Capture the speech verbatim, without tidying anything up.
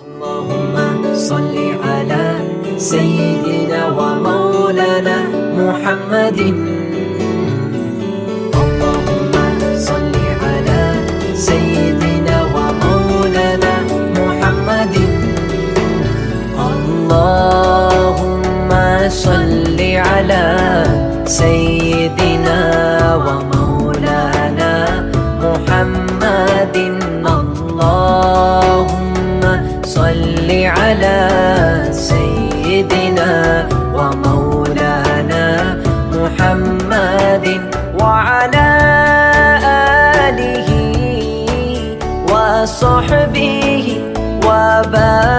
اللهم صل على سيدنا ومولانا محمد. اللهم صل على سيدنا ومولانا محمد. اللهم صل على سيدنا ومولانا محمد. اللهم صل على سيدنا ومولانا محمد وعلى آله وصحبه وبارك